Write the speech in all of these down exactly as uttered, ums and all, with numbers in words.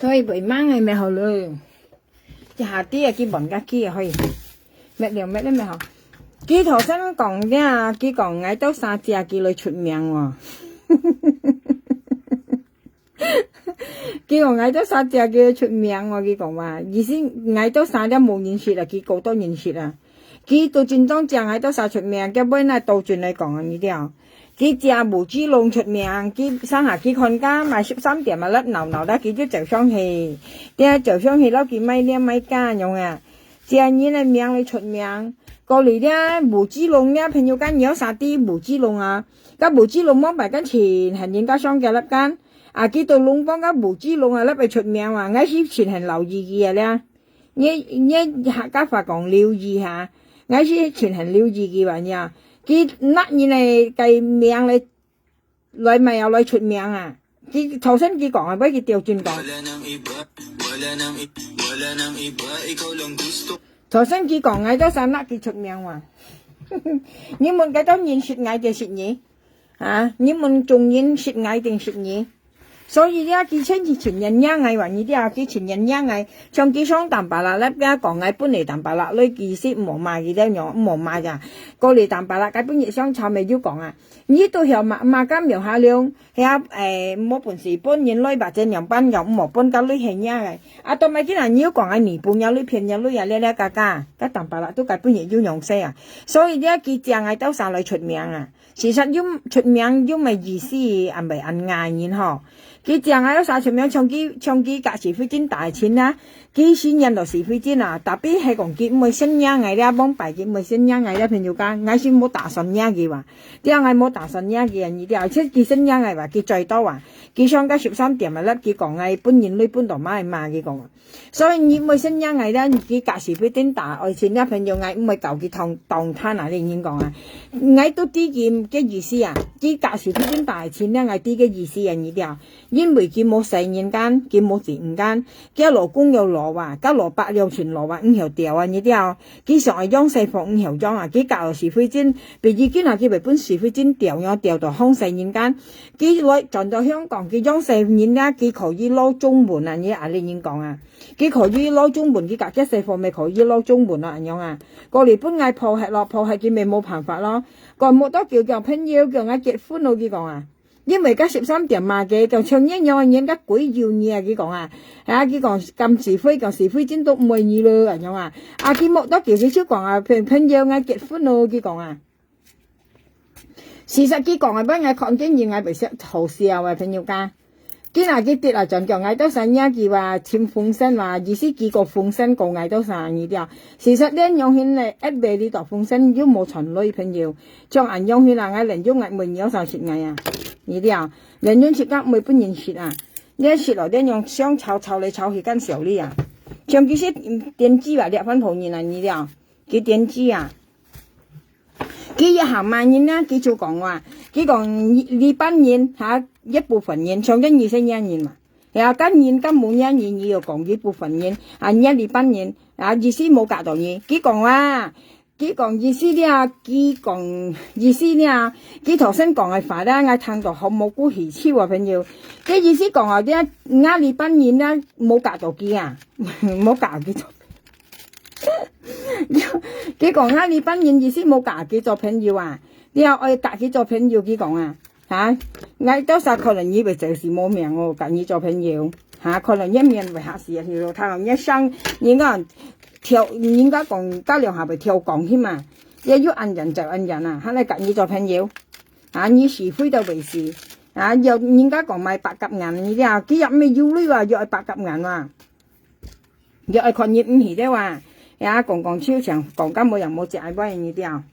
所以會慢个乜好了。一下子啊，佢問个佢可以，滅了滅了乜好。佢頭先講个，佢講𠊎兜儕借佢來出名哦。佢講𠊎兜儕借佢來出名哦，佢講話，意思𠊎兜儕都無認識啊，佢過多認識啊。佢都真正借𠊎兜儕出名，佢尾來倒轉來講啊，你知哦。佢借吳志龍出名，佢上下佢看家買十三點啊，鬧鬧啦，佢就走上去，對啊，走上去，摎佢買店買家樣啊，借人个名來出名。過來咧，吳志龍咧，朋友間有啥知吳志龍啊？該吳志龍望擺間前，還人家上家粒間，啊，佢都龍幫該吳志龍啊，粒會出名啊，𠊎係前還留意佢啊咧。 你，你客家話講留意哈，𠊎係真很留意佢話呀。佢拿人个个名來，來賣啊，來出名啊。佢頭先佢講啊，尾佢調轉講。頭先佢講，𠊎兜儕拿佢出名哇。你問該兜人識𠊎个識你？ 啊，你問眾人識𠊎定識你？所以呀，佢真係情人影𠊎話你知啊，佢情人影𠊎，像佢上Tampalak，那邊講𠊎本來Tampalak來，佢係毋好罵佢了樣，毋好罵呀。過來Tampalak，該本日上草莓就講啊，你都曉罵，罵甲苗下量，係啊，誒，無本事分人來吧，這樣辦樣，毋好分甲來係呀个。啊，到尾今日你又講𠊎你分人來騙人來啊，了了嘎嘎，該Tampalak都該本日有樣勢啊。所以呢，佢正𠊎兜儕來出名啊。 事實又出名又無意思，恁會恁𠊎人吼。佢正𠊎兜儕出名，像佢，像佢甲是非正大个親啊，佢係認到是非正啊，tapi係講佢毋會承認𠊎了，往擺佢毋會承認𠊎了，朋友講，𠊎係無打算認佢哇。這樣𠊎無打算認佢啊，你了，而且佢承認𠊎哇，佢做到啊，佢上該十三點啊，佢講𠊎本人類本到罵罵佢講啊。 所以你毋會承認𠊎咧，佢甲是非正大，愛情个朋友，𠊎毋會教佢當，當攤啊，你認講啊。𠊎都知佢个意思啊，佢甲是非正大，愛情个𠊎知个意思啊，你了。因為佢無細人間，佢無子女間，佢老公又老啊，佢老伯又全老啊，毋曉調啊，你了。佢想愛養細房毋曉養啊，佢甲是非正，比如今下佢會分是非正調，要調到放細人間。佢來轉到香港，佢養細人啊，佢可以撈中文啊，你啊，你認講啊。 佢可以撈中文，佢甲結細貨咪可以撈中文咯，恁樣啊。過來分𠊎破核咯，破核佢咪無辦法咯。過無多久叫朋友叫𠊎結婚咯，佢講啊。因為該十三點嘛，佢講像你樣个人，該鬼有你啊，佢講啊。啊，佢講甘是非，講是非正都毋愛你咯，恁樣啊。啊，佢無多久佢就講啊，朋，朋友𠊎結婚咯，佢講啊。 事實佢講个，分𠊎看見人，𠊎會笑，好笑啊，朋友家。佢若佢跌啊，轉叫𠊎兜儕惹佢話，尋風聲話，意思佢個風聲過𠊎兜儕你了。事實恁樣形咧，一杯裡到風聲又無傳來，朋友。像恁樣形啦，𠊎連用𠊎妹有啥食𠊎啊，你了。連用食甲妹不認識啊，你食了恁樣相吵，吵來吵去，幹小力啊。像佢係，嗯，電子啊，這番好人啊，你了。佢電子啊。 佢一下罵人啊，佢就講話，佢講你，你班人，哈，一部分人，像這二十年人嘛。呀，該人該無惹你，你又講一部分人，啊，惹你班人，啊，意思無夾到你。佢講話，佢講意思了，佢講意思了，佢頭先講个話咧，𠊎聽到好無骨氣，笑啊，朋友。佢意思講啊，這，惹你班人啊，無夾到佢啊，無夾佢做。 佢講啊，你班人意思無甲佢做朋友啊？你要愛甲佢做朋友，佢講啊，哈？𠊎兜儕可能以為就是無命哦，甲你做朋友，哈？可能一面會嚇死啊，佢說他人家想，人家跳，人家講甲兩下會跳江去嘛，也有恁樣就恁樣啊，還來甲你做朋友，啊？你是非都會死，啊？要人家講買白鴿眼，你知啊？佢也沒有鐳啊，要愛白鴿眼啊。 又愛看你毋起了啊！呀，講講笑，像講甲無影無跡个話，你知啊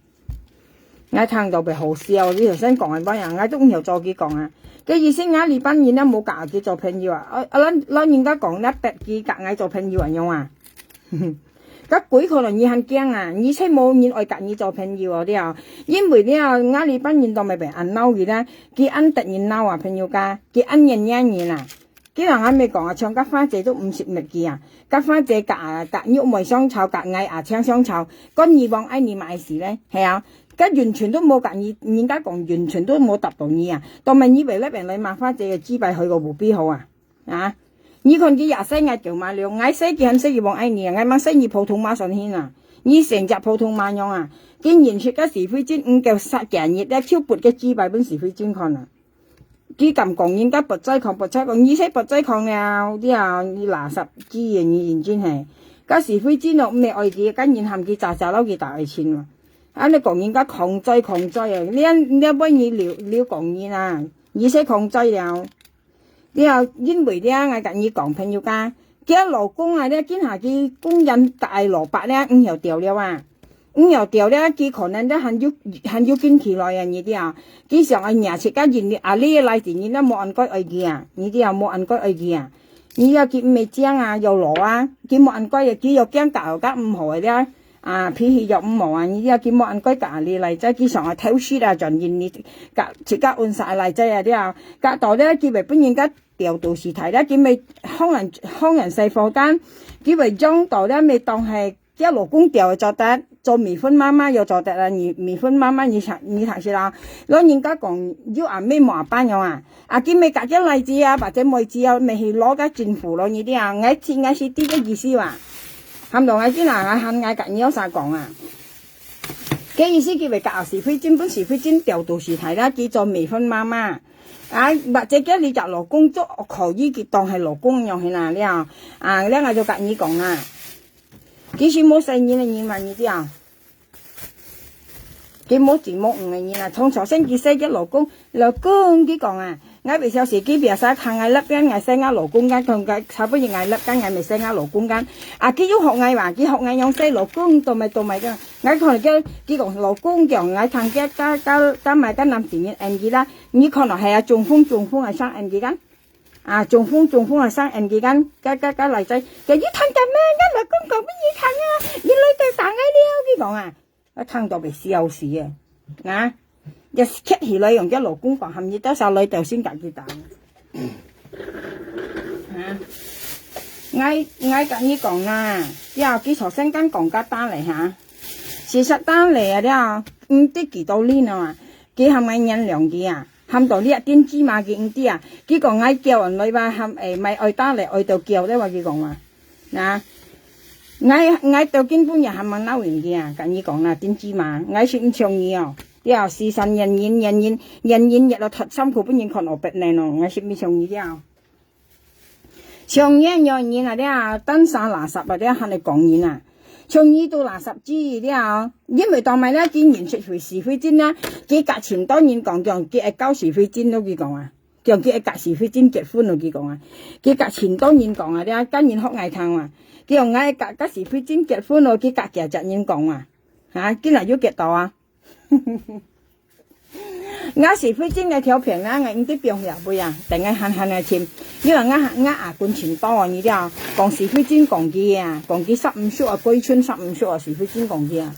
？𠊎聽到會好笑，你頭先講个話啊，𠊎都毋曉做佢講啊。該意思𠊎這班人啊，無甲佢做朋友啊。啊，啊，老，老人家講，那逼佢甲𠊎做朋友啊，樣啊。該鬼可能你還驚啊，你才無人愛甲你做朋友哦，了。因為了，𠊎這班人都毋會恁鬧佢啦，佢恁得人鬧啊，朋友家，佢恁黏黏人啊。 佢人還沒講啊，像甲花姐都毋識物佢啊，甲花姐甲，甲玉妹相吵，甲𠊎阿青相吵，該你望愛你麼个事咧？係啊，該完全都無甲你，人家講完全都無答到你啊，當然你為了人來罵花姐个雞排，害个無必好啊，啊！你看佢也識𠊎九馬六，𠊎識佢還識佢往愛你啊，𠊎吂識你普通話算hin啊，你成隻普通話樣啊，佢認識个徐慧珍毋夠十幾日咧，就發个雞排分徐慧珍看啊。佢敢講人家不在講，不在講，你識不在講了，了，你垃圾雞啊，你認真係。該徐慧珍哦，毋係愛佢，該人喊佢喳喳摎佢打愛情啊。恁呢講人家抗災抗災啊，你，你愛你留，留講人啊，你識抗災了。 了，因為了，𠊎甲你講，朋友家，佢老公啊，了，今下佢公園大蘿蔔了，毋曉掉了啊。毋曉掉了，佢可能了還有，還有緊起來啊，你知啊。佢想愛惹自家人，啊，你來自人了，無恁該愛佢啊，你知啊，無恁該愛佢啊。你要佢毋係靚啊，又老啊，佢無恁該啊，佢又驚搞搞毋好个了。 啊，脾氣又毋好啊，你了佢無恁該甲你來，再佢想啊偷食啊，轉因你甲自家溫室來仔啊了，甲到了佢會分人家掉到死態了，佢咪放人，放人細火間，佢會養到了，咪當係佢老公掉个做得，做未婚媽媽又做得啊，你未婚媽媽你想，你讀書啦，老人家講有阿妹無阿爸樣啊，啊，佢咪甲佢來子啊，或者妹子啊，咪去攞个政府咯，你知啊，𠊎知，𠊎係知个意思哇。 喊到𠊎今下，𠊎喊𠊎甲你有啥講啊？該意思佢會甲徐慧珍，分徐慧珍掉到死態啦，佢做未婚媽媽。啊，或者叫你隻老公做可以，佢當係老公樣係哪了？啊，了𠊎就甲你講啊。佢係無細人个人嘛，你知啊？ 佢無子無女个人啊，從早先佢識个老公，老公佢講啊，𠊎會笑死佢，biasa看𠊎lap間，𠊎識𠊎老公間，同𠊎差不多𠊎lap間，𠊎咪識𠊎老公間。啊，佢又學𠊎話，佢學𠊎樣識老公，做麼做麼个。𠊎看佢，佢講老公講，𠊎聽佢，佢，佢，佢買个男仔人，anh佢啦，你看到係啊，中風中風啊，生anh佢間。 啊，中風中風啊，生anh佢間，該，該，該來仔，佢一聽見咩，𠊎老公講分你聽啊，你來就打𠊎了，佢講啊，𠊎聽到會笑死啊，啊，一企起來用佢老公講，喊你到時來到先甲佢打。啊，𠊎，𠊎甲你講啦，要佢頭先間講甲打咧哈，事實打咧啊了，毋知幾多年了啊，佢喊𠊎原諒佢啊。 喊到這丁芝麻佢毋知啊，佢講𠊎叫人來話喊，誒，買愛打咧，愛到叫咧話佢講話。那，𠊎，𠊎到今晡日還吂鬧人佢啊，甲你講啦，丁芝麻，𠊎係毋像你哦。對啊，時常原因，原因，原因，一路脱衫褲分人看我白呢咯，𠊎係毋像你了。 像你樣人啊，這單儕垃圾啊，這還係講人啊。像你都垃圾之一了，因為當晚呢，佢認識徐，徐慧珍呢，佢甲盡多人講，講佢愛交徐慧珍咯，佢講啊，講佢愛甲徐慧珍結婚咯，佢講啊，佢甲盡多人講啊，這甲人學𠊎聽啊，佢講𠊎甲，甲徐慧珍結婚咯，佢甲幾隻人講啊，啊，今日有幾多啊？ 𠊎徐慧珍个條片啊，𠊎毋知放了未啊，等𠊎閒閒來尋。因為𠊎，𠊎阿公尋到啊，你知啊，講徐慧珍講佢啊，講佢十五歲啊，歸村十五歲啊，徐慧珍講佢啊。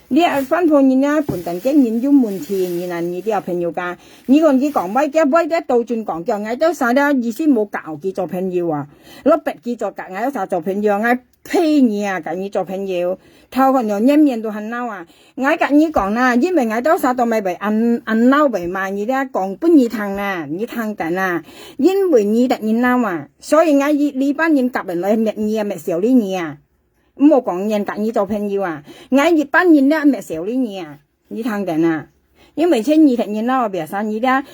你啊，番婆人啊，本等个人有問題，你啊，你知啊，朋友家，你講佢講，歪个歪个倒轉講，叫𠊎兜儕了，意思無搞佢做朋友啊，落別佢做，甲𠊎兜儕做朋友啊，𠊎 呸你啊，甲你做朋友，頭殼若面面都還惱啊。𠊎甲你講啦，因為𠊎兜儕都毋會恁，恁惱會罵你咧，講分你聽啦，你聽等啦。因為你得人惱啊，所以𠊎一，這班人甲人來滅你啊，滅小李你啊。毋好講人甲你做朋友啊，𠊎一班人咧滅小李你啊，你聽等啊。因為前你得人惱啊，biasa你咧，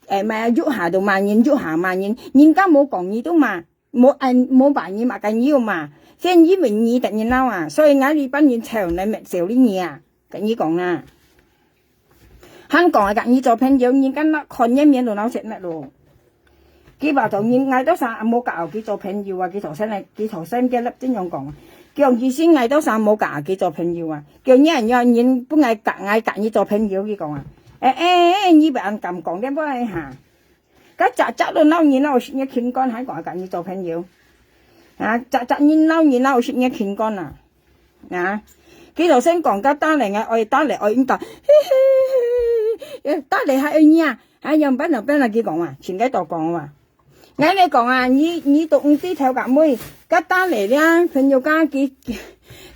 誒，罵，逐下都罵人，逐下罵人，人家無講你都罵。 無恁，無把你嘛，甲你有嘛，先因為你得人惱啊，所以𠊎這班人才來滅小李你啊，甲你講啊。還講啊，甲你做朋友，人家那看面面都惱chết吶咯。佢話到人，𠊎兜儕無搞佢做朋友啊，佢頭先來，佢頭先个粒點樣講，佢講佢先𠊎兜儕無搞佢做朋友啊，叫你啊，你啊，人本來甲𠊎甲你做朋友，佢講啊，誒誒誒，你別恁敢講，你毋好哈。 該隻隻都惱你，惱食你近幹，還講甲你做朋友。啊，隻隻人惱你，惱食你近幹啊。啊，佢頭先講甲打咧，愛打咧，愛應該，嘿嘿嘿嘿，打咧還愛你啊，哎呀，毋辦啦，毋辦啦，佢講啊，全个都講啊。𠊎來講啊，你，你都毋知頭甲尾，甲打咧了，朋友家佢，佢，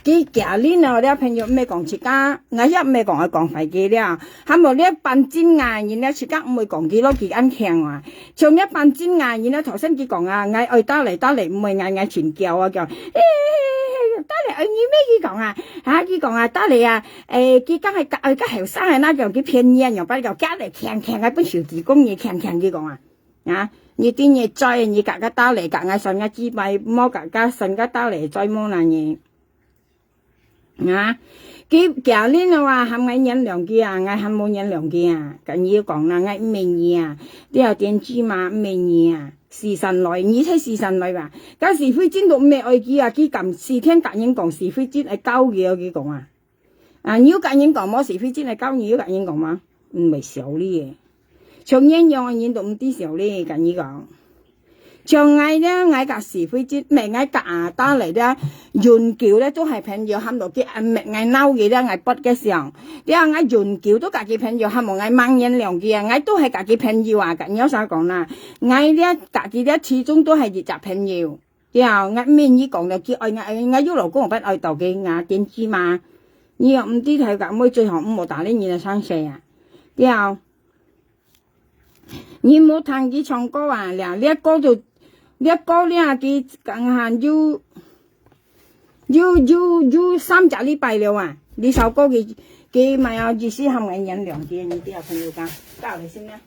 佢今日哦，這朋友毋係講自家，𠊎也毋係講愛講壞佢了，還無這半真啊，人家自家毋會講佢咯，佢恁慶啊。像這半真啊，人家頭先佢講啊，𠊎愛打理，打理毋會，𠊎，𠊎盡驕傲講，誒，打理愛你咩？佢講啊，啊，佢講啊，打理啊，誒，佢講係愛較後生个那種，佢騙你啊，樣般講，家裡強強个，分手指公你強強，佢講啊。 啊，你對你嘴，你自家打理，自家算个姊妹，莫自家算个打理嘴無那呢。啊，佢，佢今日个話，喊𠊎原諒佢啊，𠊎還無原諒佢啊。跟你講啦，𠊎毋係你啊，這條電鋸嘛，毋係你啊，四散來，你才四散來吧。該徐慧珍都毋係愛佢啊，佢敢四天甲人講徐慧珍愛搞佢啊，佢講啊。 啊，你有甲人講無？徐慧珍來搞你，有甲人講無？毋會笑你个。像恁樣个人都毋知笑你，甲你講。像𠊎呢，𠊎甲徐慧珍，毋係，𠊎甲阿達來呢，永久呢都係朋友，喊到佢，啊，毋係，𠊎鬧佢呢，𠊎發个相。了，𠊎永久都甲佢朋友，喊到𠊎吂原諒佢啊，𠊎都係甲佢朋友啊，甲你有啥講啦？𠊎呢，甲佢呢，始終都係一隻朋友。 對啊，𠊎毋係你講了，佢愛𠊎，𠊎有老公，𠊎愛到佢𠊎電鋸嘛。你又毋知頭家妹最好毋好打理你个生死啊。對啊，你無聽佢唱歌啊，了，這歌就，這歌了，佢講下有，有，有，有三隻禮拜了啊。這首歌佢，佢嘛要一時喊𠊎原諒佢，你知啊，朋友講，到底先啊。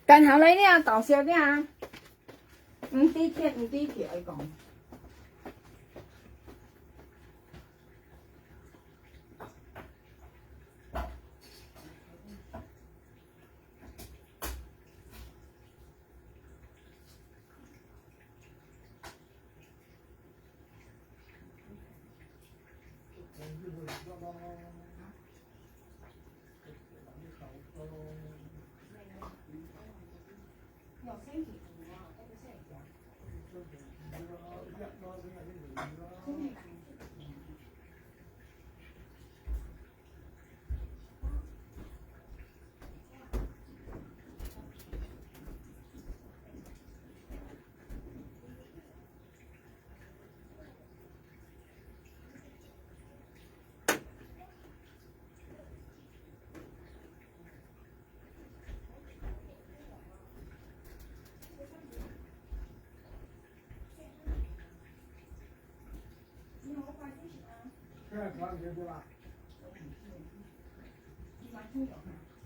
等下來了，到時了，毋知天，毋知地愛講。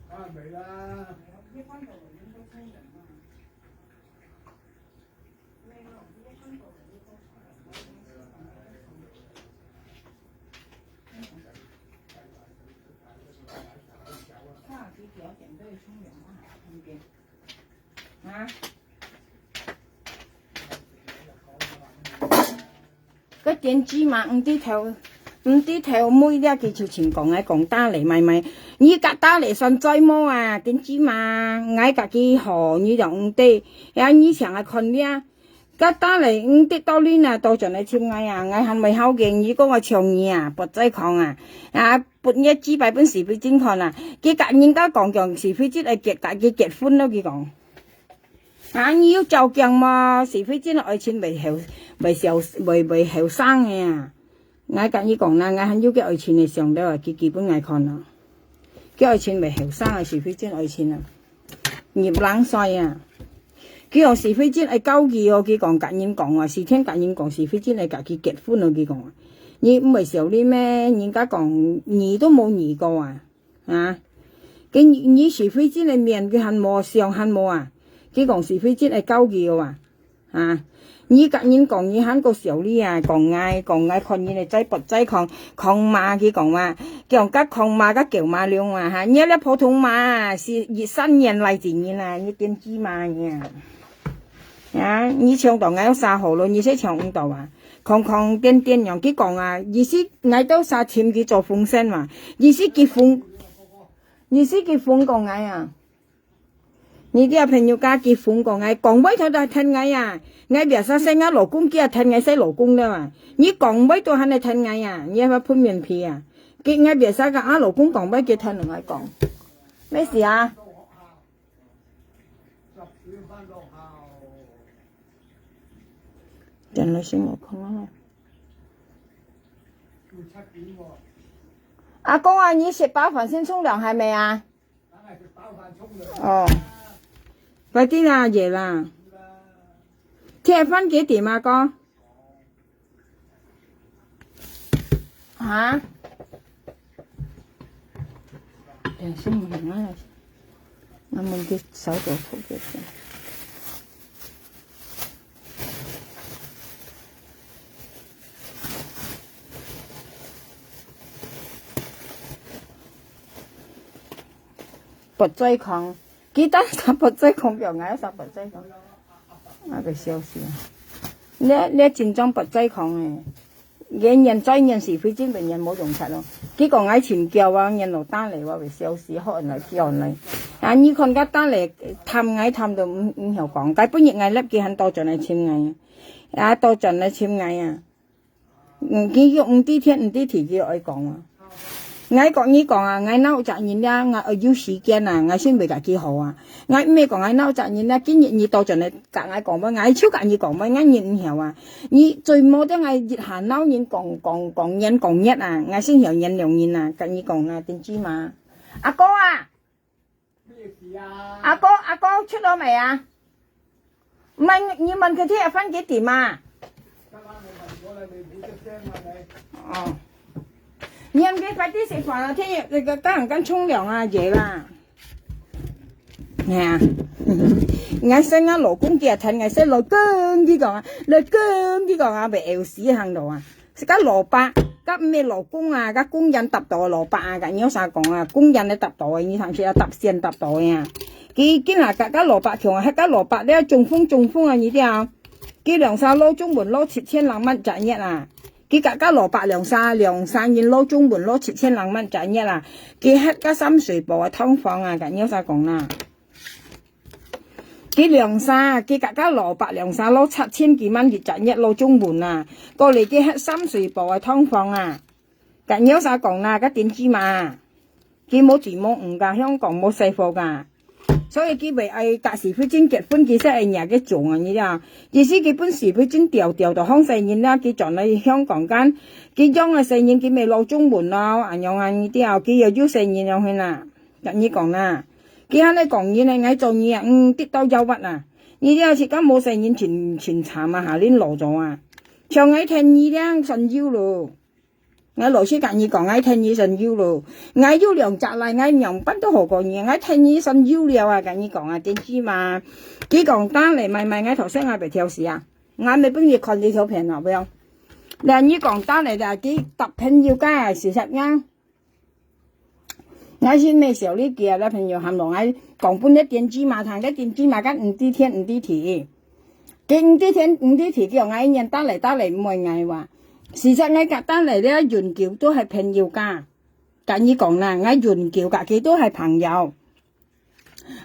啊，沒啦。點知嘛，毋知頭，毋知頭尾了，佢就盡講，𠊎講打咧，買買，你甲打咧算債務啊，點知嘛，𠊎甲佢好，你就毋得，呀，你想愛看了，甲打咧，毋得到你那，倒轉來尋𠊎啊，𠊎還袂好个，你講𠊎像你啊，不再講啊，啊，不月幾百分是非正看啊，佢甲人家講講是非正愛結，甲佢結婚咯，佢講。 啊，你有照鏡無？是非正愛情袂後，袂消，袂，袂後生个啊。𠊎甲你講啦，𠊎還有个愛情个相了啊，佢寄分𠊎看啊。个愛情袂後生啊，是非正愛情啊。入冷水啊。佢講是非正愛交佢哦，佢講甲人講啊，是天甲人講是非正愛甲佢結婚哦，佢講啊。你毋會笑你咩？人家講你都無遇過啊。 啊，該你，你是非正个面佢還無，相還無啊？佢講是非正个交佢啊？啊，你甲人講你還過笑你啊，講𠊎，講𠊎看人个再不再看，看馬佢講嘛，講甲看馬甲狗馬兩啊哈，你這普通馬啊，是一三年來一年啊，你點知嘛你啊？啊，你搶到𠊎有啥好咯？你是搶毋到啊？ 空空點點樣，佢講啊，意思𠊎兜儕尋佢做風聲嘛，意思佢風，意思佢風講𠊎啊，你兜朋友家佢風講𠊎，講尾頭就跈𠊎啊，𠊎biasa識𠊎老公，佢也跈𠊎識老公了啊，你講尾都還來跈𠊎啊，你還分面皮啊，佢𠊎biasa甲𠊎老公講尾佢跈𠊎講，咩事啊？ 等了先我看看。阿公啊，你食飽飯先沖涼還沒啊？哦，快點啦，夜啦。鐵飯幾點啊，哥？ 哈？等下先問啊，𠊎問佢掃帚拖幾多。不再講，佢當時不再講，表，𠊎又啥不再講。 啊，个笑死啊！你，你真正不再講欸。人人再人是非正个人無用出咯。佢講𠊎尋狗啊，人老打咧，𠊎會笑死，好來叫來。啊，你看个打咧，探𠊎探到毋，毋曉講。該本日𠊎立佢還倒轉來尋𠊎，啊，倒轉來尋𠊎啊。 嗯，佢又毋知天毋知地，佢愛講啊。𠊎講你講啊，𠊎鬧隻人了，𠊎愛有時間啊，𠊎先會甲佢好啊。𠊎毋係講𠊎鬧隻人了，今日你倒轉來甲𠊎講話，𠊎就甲你講話，𠊎人毋曉啊。你最無得𠊎一下鬧人講，講，講年講月啊，𠊎先曉原諒人啊，甲你講啊，定知嘛？阿哥啊！ 阿哥，阿哥出了沒啊？問，你問佢聽日飯幾點啊？哦。你還沒快啲食飯啊？天，那個，剛剛沖涼啊，熱啦。係啊。𠊎識𠊎老公佢也跈𠊎識老公，佢講啊，老公，佢講啊，會餓死行路啊。 係个蘿蔔，个毋係老公啊，个工人搭到个蘿蔔啊，个有啥講啊？工人个搭到个，你通時啊搭線搭到个啊。佢今下个个蘿蔔窮啊，係个蘿蔔了中風中風啊，你知啊？佢兩儕老中門老七千零蚊隻月啊。佢个个蘿蔔兩儕兩儕人老中門老七千零蚊隻月啊。佢係个深水埗个劏房啊，个有啥講啊？ 佢兩儕，佢个个蘿蔔兩儕老七千幾萬一隻月老中門啊，過來佢係深水埗个劏房啊。个有啥講啦，个定知嘛，佢無錢無五个，香港無細貨个，所以佢會愛甲是非正結婚，佢先愛惹个種啊，你知啊？意思佢分是非正調調到放細人啦，佢轉來香港間，佢養个細人佢咪老中門咯，恁樣啊，你知啊？佢又有細人樣去啦，甲你講啦。 佢恁樣講你呢，𠊎做你啊，嗯，跌到腰屈啊。你這自家無細人真，真慘啊，下輪老咗啊。像𠊎跈你這算有咯。𠊎老實甲你講，𠊎跈你算有咯。𠊎有兩隻倈，𠊎仰般都好過你，𠊎跈你算有了啊，甲你講啊，定知嘛。佢講打咧，買買，𠊎頭先𠊎會挑事啊。𠊎毋係分你看這條片啊，不要。那你講打咧，佢搭朋友个，事實呀。 𠊎先毋曉得佢啊，這朋友喊落𠊎講分這電子嫲聽，這電子嫲个毋知天毋知地。佢毋知天毋知地，叫𠊎一年打來打來毋愛𠊎話。事實𠊎甲單來這永久都係朋友家。甲你講啦，𠊎永久甲佢都係朋友。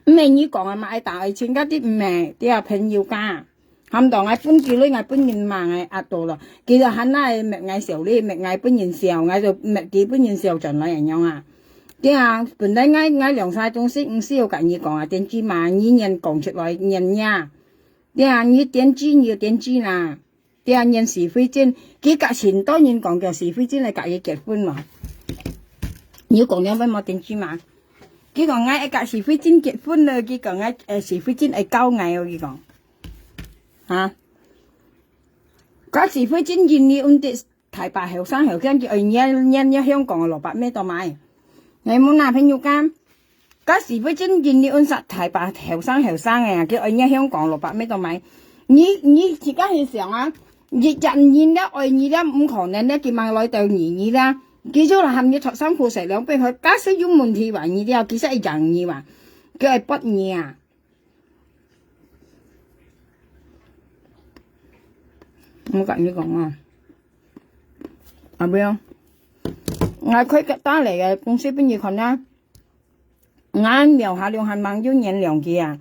毋係你講啊嘛，愛打愛親，甲啲毋係，對啊，朋友家。喊到𠊎分佢咧，𠊎分人罵𠊎壓到咯。佢就喊𠊎搣𠊎笑咧，搣𠊎分人笑，𠊎就搣佢分人笑轉來恁樣啊。對啊，本來𠊎𠊎兩儕東西毋需要甲你講啊，點知嘛，你連講出來，連呀。對啊，你點知你就點知啦。 對啊，連是非正，佢甲盡多人講叫是非正來甲佢結婚嘛。你講了乜無定知嘛？佢講𠊎愛甲是非正結婚了，佢講𠊎，呃，是非正愛交𠊎哦，佢講。啊？甲是非正認你穩定大把後生後生，佢愛捏，捏，捏香港个蘿蔔咩到買？𠊎無拿朋友間。 該是非正經你恁煞大把後生後生个啊，佢愛你香港蘿蔔乜都買。你，你自家去想啊，一隻人了愛你了，毋可能了，佢買來到你你了，佢就來喊你托衫褲洗兩杯去，假使有問題話你了，其實會贏你話，佢愛bắt你啊。我甲你講啊，阿妹啊，𠊎開个打來个公司分你看啊。 𠊎樓下兩下吂有原諒佢啊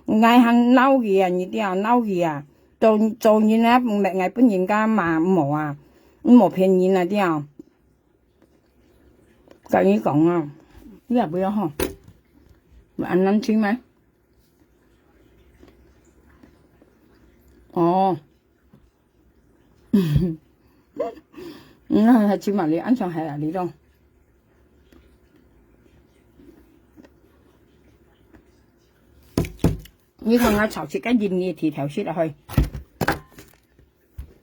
，𠊎還鬧佢啊，你知啊，鬧佢啊，做，做人啊，毋係𠊎分人家罵無啊，無騙人啊，知啊。甲你講啊，你也不要吼，會恁難聽咩？哦。 嗯，那還起碼你安全還啊，你咯。你看𠊎炒起个人个剃頭屑落去，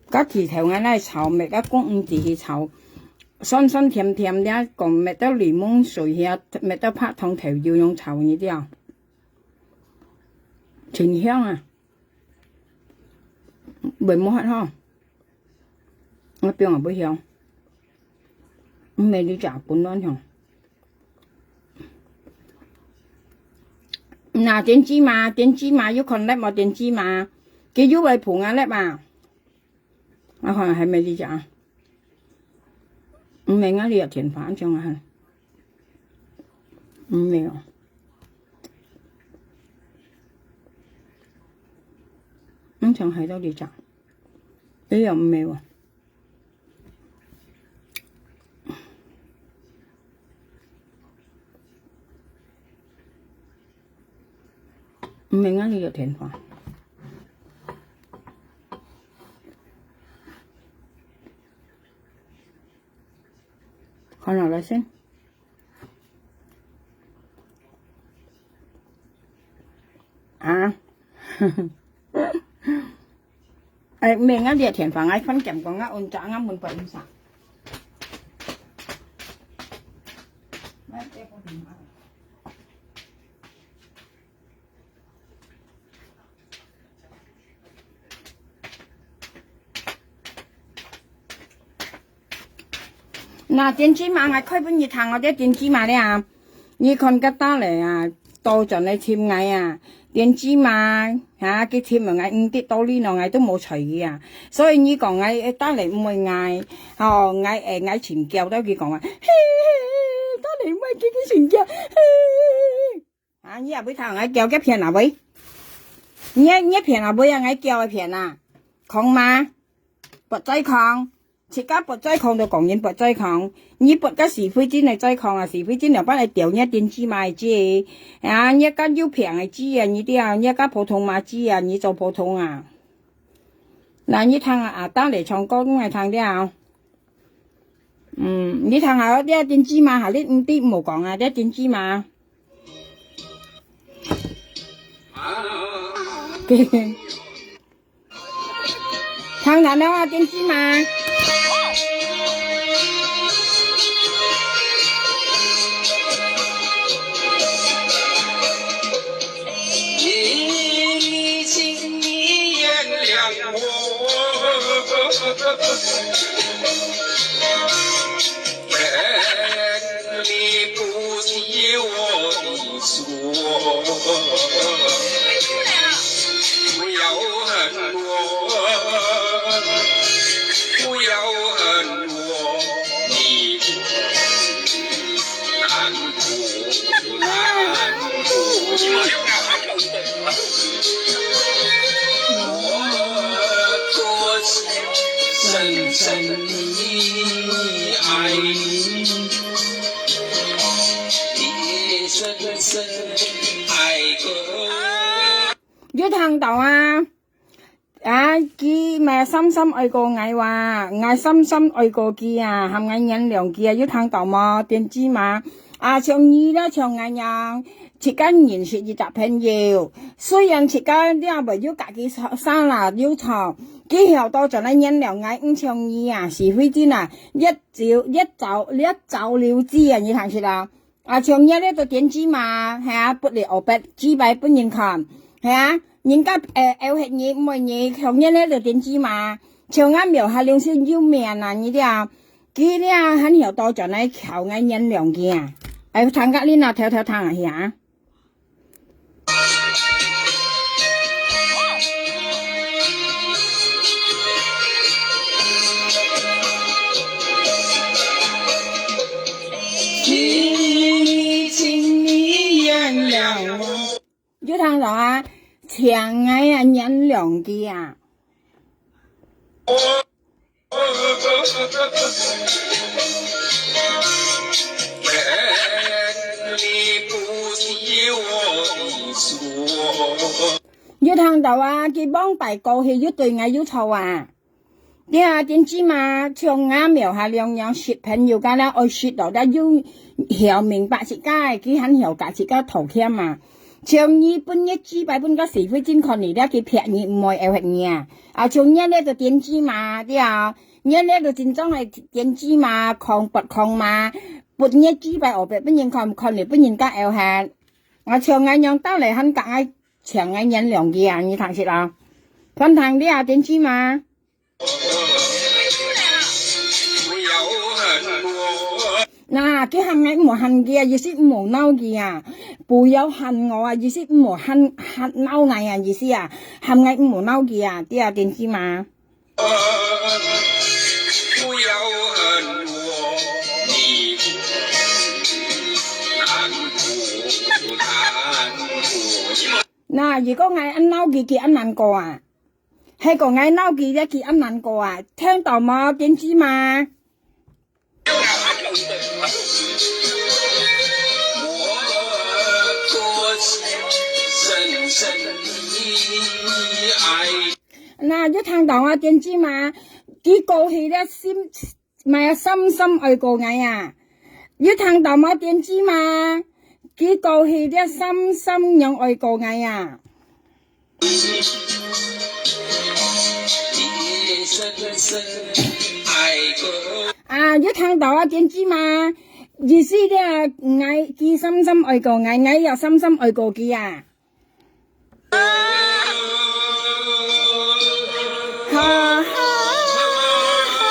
个剃頭𠊎來炒，搣个公五子去炒，酸酸甜甜的，講搣到檸檬水遐，搣到白糖頭油用炒你知啊，真香啊！ 袂無法吼。我放也袂曉。毋係你食本亂吼。那點知嘛，點知嘛，有看粒無點知嘛？佢有位朋友粒啊。我看還袂你食啊。毋係，𠊎這電話安怎啊？毋係哦。 你想害到你咋？哎呀，毋係喎。毋係，𠊎這个電話。看落來先。 啊。哎，毋係，𠊎這電話，𠊎番撿講，𠊎按掣，𠊎門關毋上。那點知嘛，𠊎開分你聽哦，這點知嘛咧啊，你看个打來啊，倒轉來尋𠊎啊，點知嘛，哈，佢尋了𠊎毋知道理呢，𠊎都無睬佢啊。所以你講𠊎打來毋會𠊎，吼，𠊎，誒，𠊎尋叫到佢講啊，嘿，打來毋會佢，佢尋叫，嘿。 啊，你也會聽𠊎叫个騙啊喂？你，你騙啊喂啊，𠊎叫个騙啊？空嗎？不在空，自家不在空就講人不在空。你不个是非真个在空啊，是非真了，不然掉你點知嘛个知。啊，你个有病个知啊，你知啊，你个普通嘛知啊，你做普通啊。那你聽啊，啊，打來唱歌，你來聽了。 嗯，你聽下，這點知嘛，下你毋知無講啊，這點知嘛。聽聽了啊，點知嘛。有聽到啊？啊，佢乜深深愛過𠊎哇，𠊎深深愛過佢啊，喊𠊎原諒佢啊，有聽到無？點知嘛？啊，像你啦，像𠊎樣，自家認識一隻朋友，雖然自家這袂有家己啥啦有錯，佢曉得轉來原諒𠊎，毋像你啊，是非真啊，一朝一朝一朝了之啊，你聽識啦？ 啊，像你這都點知嘛，係啊，不離黑白，舉牌分人看，係啊，人家，呃，愛惜你，毋愛你，像你這都點知嘛，像𠊎廟下龍先有名啊，你這，佢這還曉得轉來求𠊎原諒佢啊，哎，聽个你那偷偷聽啊，係啊。有聽到啊？請𠊎啊，原諒佢啊。 有聽到啊，佢往擺過去又對𠊎有錯啊。對啊，點知嘛，像𠊎廟下兩樣識朋友，敢若愛識到，但又曉明白自家个，佢還曉甲自家道歉嘛。像你本日舉牌分个是非真看你了，佢騙你毋會愛惜你啊。啊，像你這就點知嘛，對啊。 你這就真正个點知嘛，空白空嘛，分你舉牌烏白分人看，看你分人家愛惜。啊，像𠊎樣到來還講愛請𠊎原諒佢啊，你聽識啊？看聽你啊，點知嘛？那，佢喊𠊎毋好喊佢啊，意思毋好鬧佢啊。不要喊我啊，意思毋好喊，喊鬧𠊎啊，意思啊。喊𠊎毋好鬧佢啊，對啊，點知嘛？ 那，如果𠊎恁鬧佢，佢恁難過啊？係講𠊎鬧佢了，佢恁難過啊？聽到無？點知嘛？ 那，有聽到啊，點知嘛？佢過去了心，乜深深愛過𠊎啊。有聽到無？點知嘛？佢過去了深深樣愛過𠊎啊。 啊，有聽到啊，點知嘛？意思這，𠊎，佢深深愛過𠊎，𠊎也深深愛過佢啊。哈哈哈哈，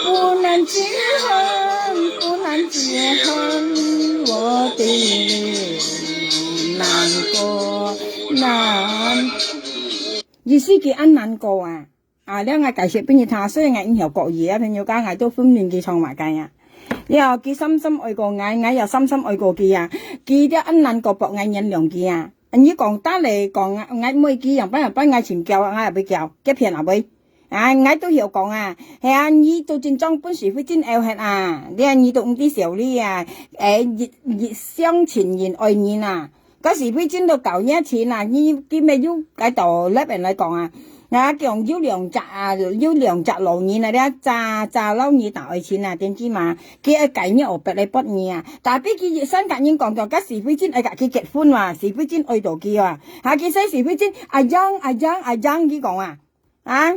不能解恨，不能解恨，我的難過，難過。 意思佢恁難過啊。啊，了𠊎解釋分你聽，雖然𠊎毋曉國語啊，朋友家，𠊎都分明佢唱麼个啊。了，佢深深愛過𠊎，𠊎也深深愛過佢啊。佢這恁難過，博𠊎原諒佢啊。你講，打來講，𠊎毋愛佢，樣般樣般，𠊎盡噭啊，𠊎也會噭，結騙也會。啊，𠊎都曉講啊，係啊，你都真正分是非真愛惜啊，你啊，你都毋知笑你啊，誒，一，一廂情願愛人啊。 該是非真都夠熱情啊，你今日有該到這邊來講啊，啊，講有兩隻啊，有兩隻老人啊，這隻，隻老人打愛情啊，點知嘛？佢愛解你烏白來博你啊。Tapi佢一生甲人講到，該是非真愛甲佢結婚哇，是非真愛到佢啊。哈，佢使是非真，阿英，阿英，阿英，佢講啊。 啊，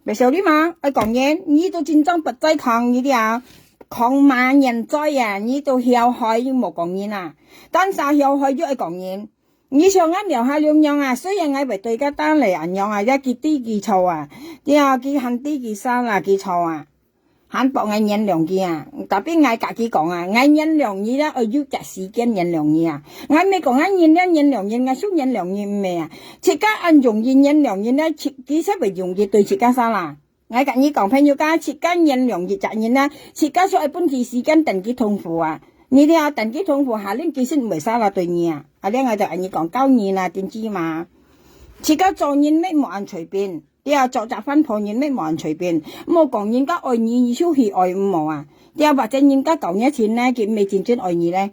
袂曉得嘛，愛講人，你都真正不在行，你知啊？狂罵人嘴啊，你都曉害又無講人啊。單儕曉害又愛講人。你像𠊎廟下兩樣啊，雖然𠊎袂對該單來恁樣啊，也佢知佢錯啊，對啊，佢還知佢salah，佢錯啊，還博𠊎原諒佢啊。Tapi𠊎甲佢講啊，𠊎原諒你了，愛有隻時間原諒你啊。𠊎毋係講𠊎人了原諒人，𠊎想原諒人毋係啊。 自家恁容易原諒人呢，自，其實會容易對自家salah。𠊎甲你講，朋友家，自家原諒一隻人呢，自家就愛分佢時間等佢痛苦啊。你聽啊，等佢痛苦下，恁佢先毋會使啦對你啊。啊，這𠊎就恁樣講，教你啦，知知嘛。自家做人乜莫恁隨便，對啊，做隻番婆人乜莫恁隨便。莫講人家愛你，你就去愛毋好啊。對啊，或者人家教你錢呢，佢毋係真正愛你咧。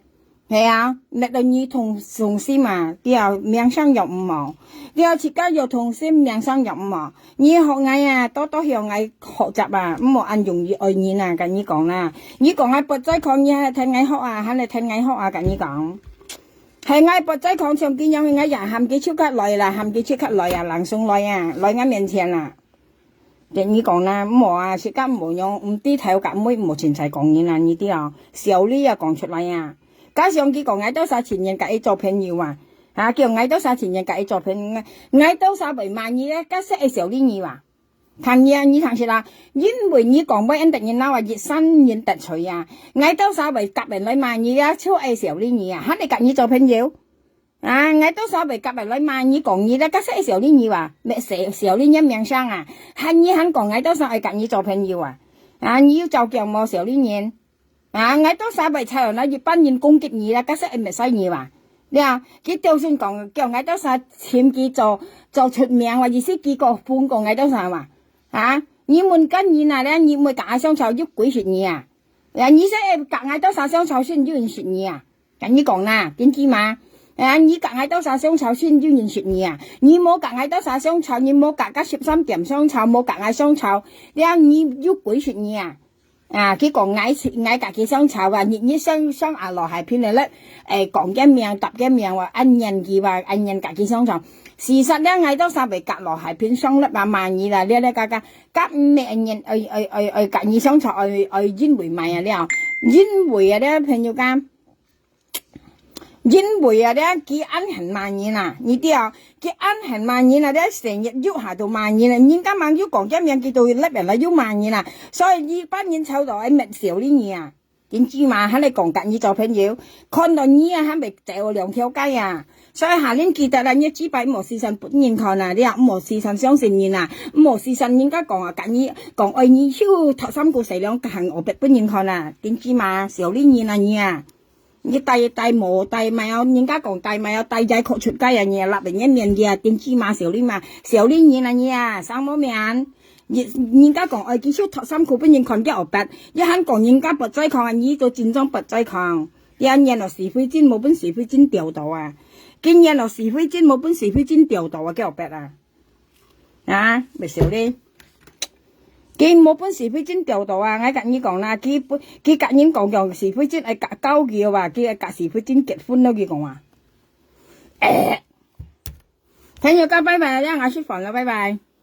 係啊，搣到你痛，痛心啊，對啊，名聲又毋好。對啊，自家又痛心，名聲又毋好。 你學𠊎啊，多多向𠊎學習啊，毋好恁容易愛人啊，跟你講啦。你講𠊎不再講，你還來聽𠊎學啊，還來聽𠊎學啊，跟你講。係𠊎不再講，像佢樣，𠊎也喊佢就刻來啦，喊佢就刻來啊，朗誦來啊，來𠊎面前啦。跟你講啦，毋好啊，自家毋好用，毋知頭甲尾毋好凊彩講人啊，你知哦，小理啊講出來啊。加上佢講𠊎兜儕情願甲佢做朋友啊，啊，叫𠊎兜儕情願甲佢做朋友，𠊎兜儕會罵你咧，假使係小理你哇。 聽你啊，你聽識啦，因為你講話恁得人惱啊，一生人得罪啊。𠊎兜儕會甲人來罵你啊，就愛小理你啊，還愛甲你做朋友。啊，𠊎兜儕會甲人來罵你講你啦，假使愛小理你哇，乜小，小理你名聲啊，還你還講𠊎兜儕愛甲你做朋友啊。啊，你有照鏡無小理人？ 啊，𠊎兜儕會在那一般人攻擊你啦，假使會搣死你哇。對啊，佢就算講，叫𠊎兜儕尋佢做，做出名哇，意思佢個風過𠊎兜儕哇。啊，你問該人啊咧，你毋會甲𠊎相吵，有鬼食你啊。啊，你先會甲𠊎兜儕相吵先，有人食你啊。跟你講啦，知知嘛？啊，你甲𠊎兜儕相吵先，有人食你啊。你無甲𠊎兜儕相吵，你無甲該十三點相吵，無甲𠊎相吵，對啊，你有鬼食你啊。 啊，佢講𠊎，𠊎甲佢相吵啊，日日相，相啊羅海平个咧，誒，講个名，答个名哇，恁樣佢哇，恁樣甲佢相吵。事實咧，𠊎兜儕會甲羅海平相立啊，罵你啦，這這个个，甲毋係恁樣，愛，愛，愛，愛甲你相吵，愛，愛因為麼个啊了，因為啊，這朋友間。 因為啊，這佢恁恨罵人啊，你知啊，佢恁恨罵人啊，這成日又下到罵人啊，人家吂有講个名，佢都立人來又罵人啊，所以一般人吵到愛搣小理你啊，知知嘛，還來講甲你做朋友，看到你啊，還袂走兩條街啊，所以下輪記得啦，你嘴巴莫時常分人看啊，你啊，莫時常相信人啊，莫時常人家講啊，甲你講愛你就托三姑四兩行我別分人看啊，知知嘛，小理人啊你啊。 你帶，帶無帶，買哦，人家講帶買哦，帶在哭出街啊，你啊，立人个面个啊，知知嘛，小理嘛，小理人啊，你啊，生無面。人，人家講愛佢就托三姑分人看个後壁，一喊講人家不再看啊，你就真正不再看。你啊，念了是非經，無分是非經掉到啊。佢念了是非經，無分是非經掉到啊，个後壁啊。 啊，袂笑咧。佢無分是非經掉到啊，𠊎甲你講啦，佢分，佢甲人講講是非經，愛教，教佢啊，佢愛甲是非經結婚咯，佢講啊。朋友家，拜拜啦，𠊎食飯啦，拜拜。